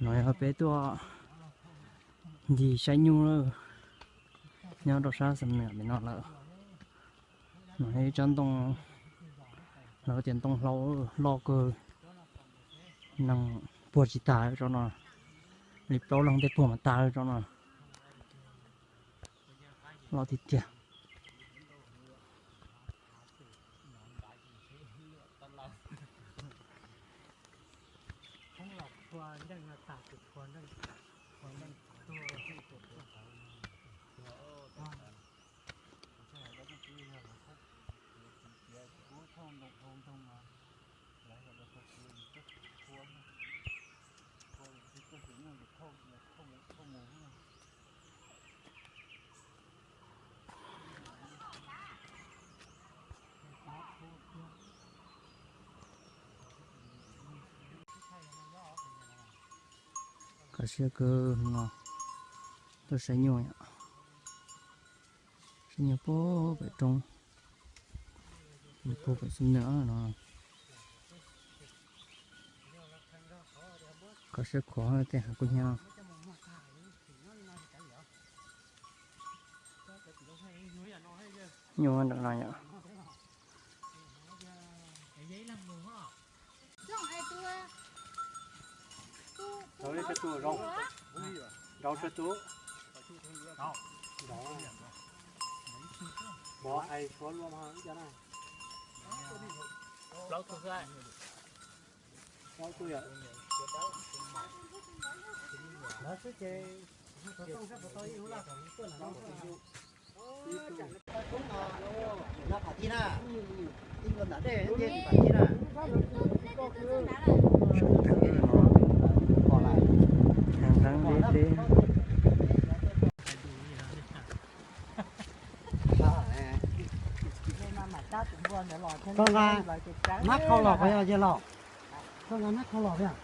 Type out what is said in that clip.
No yog peb tuaj ncig saib nyuj lawm, nyob rau sab Xam Nuam pem no lawm. No yog ib tsob ntoo, lawv tias ntoo hlau loj kawg, neeg puag tsis tag tsob no, li plaub leeg tej puag mas tag tsob no. Loj tiag tiag. Kho siab kawg no, tuaj saib nyuj, saib nyuj puag pem roob, puag pem Xam Nuam no. Kho siab khuav tej hav kub hnyiab. Nyuj nram no yom. Sawv daws no, heev heev li thiab. Koj nqa nab khau los puas yog yawg laus? Koj nqa nab khau los puas yog?